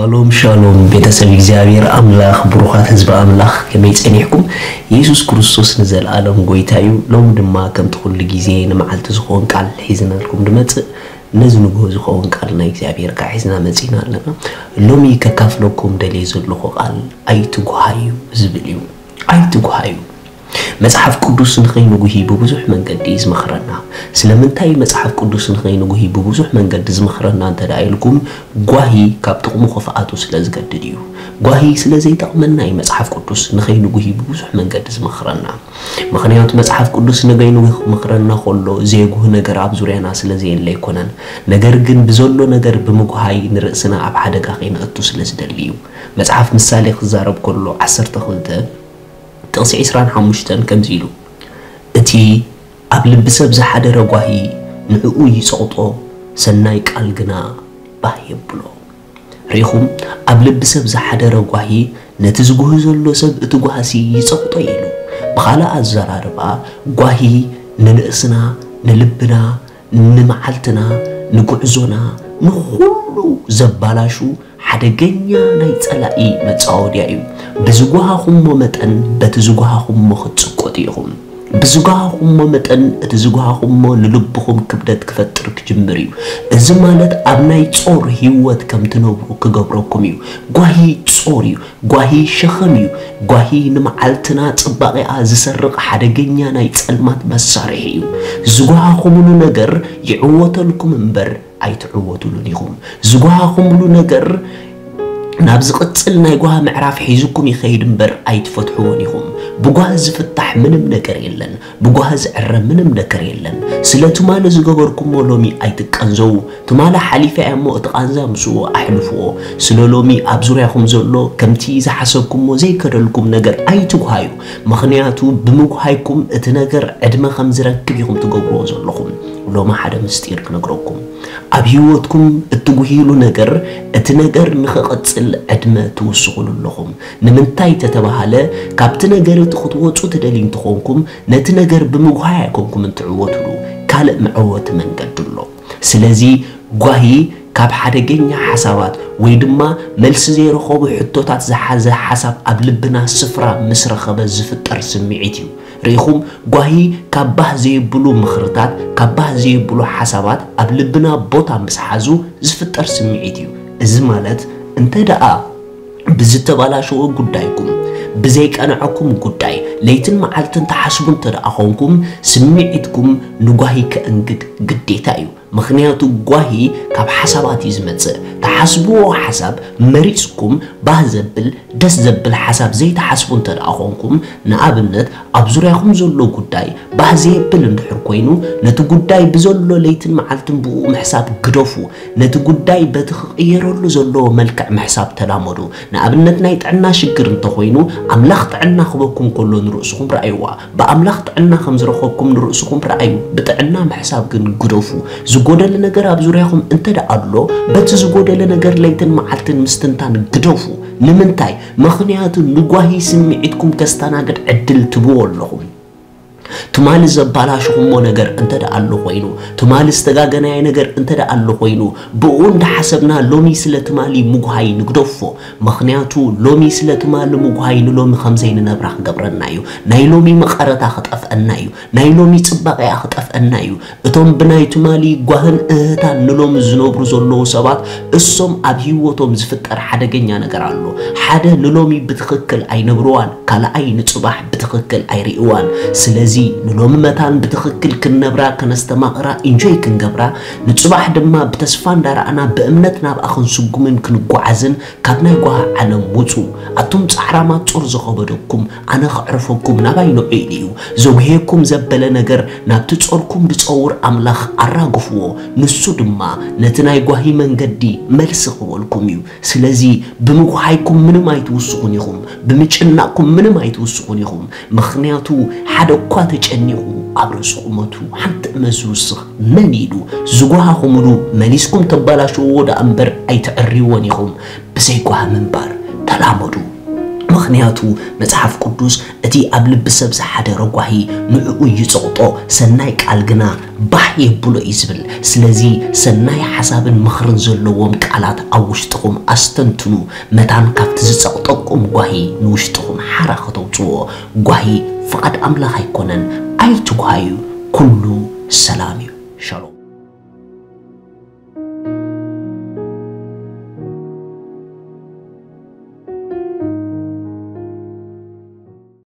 ሻሎም ሻሎም ቤተሰብ እግዚኣብሔር ኣምላኽ፣ ብሩኻት ህዝቢ ኣምላኽ፣ ከመይ ጸኒሕኩም? የሱስ ክርስቶስ ንዘለኣለም ጎይታ እዩ። ሎሚ ድማ ከምቲ ኩሉ ግዜ ንመዓልቲ ዝኾን ቃል ሒዝናልኩም ንመጽእ። ነዚ ንግሆ ዝኸውን ቃል ናይ እግዚኣብሔር ከዓ ሒዝና መጺእና ኣለና። ሎሚ ከካፍለኩም ደልየ ዘለኹ ቃል ኣይትጉሃዩ ዝብል እዩ። ኣይትጉሃዩ። መጽሓፍ ቅዱስ ንኸይንጉሂ ብብዙሕ መንገዲ እዩ ዝመኽረና። ስለምንታይ መጽሓፍ ቅዱስ ንኸይንጉሂ ብብዙሕ መንገዲ ዝመኽረና እንተ ደኣ ኢልኩም፣ ጓሂ ካብ ጥቕሙ ክፍኣቱ ስለ ዝገድድ እዩ። ጓሂ ስለ ዘይጠቕመና እዩ መጽሓፍ ቅዱስ ንኸይንጉሂ ብብዙሕ መንገዲ ዝመኽረና። ምኽንያቱ መጽሓፍ ቅዱስ ንኸይንጉሂ ክመኽረና ከሎ፣ ዘየጉሂ ነገር ኣብ ዙርያና ስለ ዘየለ ኣይኮነን። ነገር ግን ብዘሎ ነገር ብምጉሃይ ንርእስና ኣብ ሓደጋ ከይነእቱ ስለ ዝደሊ እዩ። መጽሓፍ ምሳሌ ክዛረብ ከሎ ዓሰርተ ክልተ ጥቕሲ ዕስራን ሓሙሽተን ከምዚ ኢሉ፣ "እቲ ኣብ ልቢ ሰብ ዝሓደረ ጓሂ ንዕኡ ይጸቕጦ፣ ሰናይ ቃል ግና ባህ የብሎ።" ርኢኹም፣ ኣብ ልቢ ሰብ ዝሓደረ ጓሂ ነቲ ዝጉሂ ዘሎ ሰብ እቲ ጓህሲ ይጸቕጦ ኢሉ። ብኻልእ ኣዘራርባ፣ ጓሂ ንርእስና፣ ንልብና፣ ንመዓልትና፣ ንጉዕዞና፣ ንኹሉ ዘባላሹ ሓደገኛ ናይ ጸላኢ መጻወድያ እዩ። ብዝጓሃኹሞ መጠን በቲ ዝጓሃኹሞ ክትጽቆጡ ኢኹም። ብዝጓሃኹሞ መጠን እቲ ዝጓሃኹሞ ንልብኹም ክብደት ክፈጥር ክጅምር እዩ። እዚ ማለት ኣብ ናይ ጾር ህይወት ከም ትነብሩ ክገብረኩም እዩ። ጓሂ ጾር እዩ። ጓሂ ሸኸም እዩ። ጓሂ ንመዓልትና ጽባቐኣ ዝሰርቕ ሓደገኛ ናይ ጸልማት መሳርሒ እዩ። ዝጓሃኹምሉ ነገር ይዕወተልኩም እምበር ኣይትዕወቱሉን ኢኹም። ዝጓሃኹምሉ ነገር ናብ ዝቕጽል ናይ ጓሂ ምዕራፍ ሒዙኩም ይኸይድ እምበር ኣይትፈትሕዎን ኢኹም። ብጓሂ ዝፍታሕ ምንም ነገር የለን። ብጓሂ ዝዕረ ምንም ነገር የለን። ስለ ትማሊ ዝገበርኩሞ ሎሚ ኣይትቀንዘዉ። ትማሊ ሓሊፋ እያ እሞ እቲ ቃንዛ ምስኡ ኣሕልፍዎ። ስለ ሎሚ ኣብ ዙርያኹም ዘሎ ከምቲ ዝሓሰብኩሞ ዘይከደልኩም ነገር ኣይትጉሃዩ። ምኽንያቱ ብምጉሃይኩም እቲ ነገር ዕድመ ከም ዝረክብ ኢኹም ትገብርዎ ዘለኹም። ሎሚ ሓደ ምስጢር ክነግረኩም። ኣብ ህይወትኩም እትጉህይሉ ነገር፣ እቲ ነገር ንኽቕጽል ዕድመ ትውስኹሉ ኣለኹም። ንምንታይ ተተባሃለ፣ ካብቲ ነገር እቲ ክትወጹ ትደልዩ እንተኾንኩም፣ ነቲ ነገር ብምጉሃይ ኣይኮንኩምን ትዕወቱሉ፣ ካልእ መዕወቲ መንገዲ ኣሎ። ስለዚ ጓሂ ካብ ሓደገኛ ሓሳባት ወይ ድማ መልሲ ዘይረኸቡ ሕቶታት ዝሓዘ ሓሳብ ኣብ ልብና ስፍራ ምስ ረኸበ ዝፍጠር ስምዒት እዩ። ርኢኹም፣ ጓሂ ካብ ባህ ዘየብሉ ምኽርታት፣ ካብ ባህ ዘየብሉ ሓሳባት ኣብ ልብና ቦታ ምስ ሓዙ ዝፍጠር ስምዒት እዩ። እዚ ማለት እንተ ደኣ ብዝተባላሸወ ጉዳይኩም፣ ብዘይቀንዐኩም ጉዳይ ለይትን መዓልትን ትሓስቡ እንተ ደኣ ኾንኩም፣ ስምዒትኩም ንጓሂ ከእንግድ ግዴታ እዩ። ምኽንያቱ ጓሂ ካብ ሓሳባት እዩ ዝመጽእ። ትሓስብዎ ሓሳብ መሪጽኩም ባህ ዘብል፣ ደስ ዘብል ሓሳብ ዘይትሓስቡ እንተ ደኣ ኾንኩም፣ ንኣብነት ኣብ ዙርያኹም ዘሎ ጉዳይ ባህ ዘየብል እንድሕር ኮይኑ፣ ነቲ ጉዳይ ብዘሎ ለይትን መዓልትን ብኡ ምሕሳብ ግደፉ። ነቲ ጉዳይ በቲ ክቕየረሉ ዘለዎ መልክዕ ምሕሳብ ተላመዱ። ንኣብነት ናይ ጥዕና ሽግር እንተኾይኑ፣ ኣምላኽ ጥዕና ክበኩም ከሎ ንርእስኹም ረኣይዋ። ብኣምላኽ ጥዕና ከም ዝረኸብኩም ንርእስኹም ረኣዩ። ብጥዕና ምሕሳብ ግን ግደፉ። ዝጎደለ ነገር ኣብ ዙርያኹም እንተ ደኣ ኣሎ፣ በቲ ዝጎደለ ነገር ለይትን መዓልትን ምስትንታን ግደፉ። ንምንታይ? ምኽንያቱ ንጓሂ ስምዒትኩም ከስተናግድ ዕድል ትብዎ ኣለኹም። ትማሊ ዘባላሽኹሞ ነገር እንተ ደኣ ኣሎ ኮይኑ፣ ትማሊ ዝተጋገናዮ ነገር እንተ ደኣ ኣሎ ኮይኑ፣ ብኡ እንዳሓሰብና ሎሚ ስለ ትማሊ ምጉሃይ ንግደፎ። ምኽንያቱ ሎሚ ስለ ትማሊ ምጉሃይ ንሎሚ ከም ዘይንነብራ ክገብረና እዩ። ናይ ሎሚ መቐረታ ክጠፍአና እዩ። ናይ ሎሚ ጽባቐኣ ክጠፍአና እዩ። እቶም ብናይ ትማሊ ጓህን እህታን ንሎሚ ዝነብሩ ዘለዉ ሰባት፣ እሶም ኣብ ህይወቶም ዝፍጠር ሓደገኛ ነገር ኣሎ። ሓደ ንሎሚ ብትኽክል ኣይነብርዋን፣ ካልኣይ ንጽባሕ ብትኽክል ኣይርእይዋን። ስለዚ ንሎሚ መታን ብትኽክል ክንነብራ፣ ከነስተማቕራ፣ ኢንጆይ ክንገብራ፣ ንጽባሕ ድማ ብተስፋ እንዳረኣና ብእምነት ናብኣ ክንስጉምን ክንጓዓዝን ካብ ናይ ጓሂ ዓለም ውጹ። ኣቱም ጻዕራማት ጾር ዝኸበደኩም፣ ኣነ ከዕርፈኩም ናባይ ንዑ ኢሉ እዩ። ዘጉህየኩም ዘበለ ነገር ናብቲ ጾርኩም ዝጸውር ኣምላኽ ኣራግፍዎ። ንሱ ድማ ነቲ ናይ ጓሂ መንገዲ መልሲ ክበልኩም እዩ። ስለዚ ብምጉሃይኩም ምንም ኣይትውስኹን ኢኹም፣ ብምጭናቕኩም ምንም ኣይትውስኹን ኢኹም። ምኽንያቱ ሓደ እኳ ተጨኒቑ ኣብ ርእሲ ቁመቱ ሓንቲ እመ ዝውስኽ መን ኢሉ? ዝጓሃኹምሉ መሊስኩም ተባላሽውዎ ደኣ እምበር ኣይተዕርይዎን ኢኹም። ብዘይ ጓሂ ምንባር ተላመዱ። ምኽንያቱ መጽሓፍ ቅዱስ እቲ ኣብ ልቢ ሰብ ዝሓደረ ጓሂ ንዕኡ ይጸቕጦ፣ ሰናይ ቃል ግና ባህ የብሎ እዩ ዝብል። ስለዚ ሰናይ ሓሳብን ምኽርን ዘለዎም ቃላት ኣብ ውሽጥኹም ኣስተንትኑ፣ መታን ካብቲ ዝጸቕጠኩም ጓሂ ንውሽጥኹም ሓራ ከተውጽዎ። ጓሂ ፍቓድ ኣምላኽ ኣይኮነን፣ ኣይትጓሃዩ፣ ኩሉ ሰላም እዩ። ሻሎም።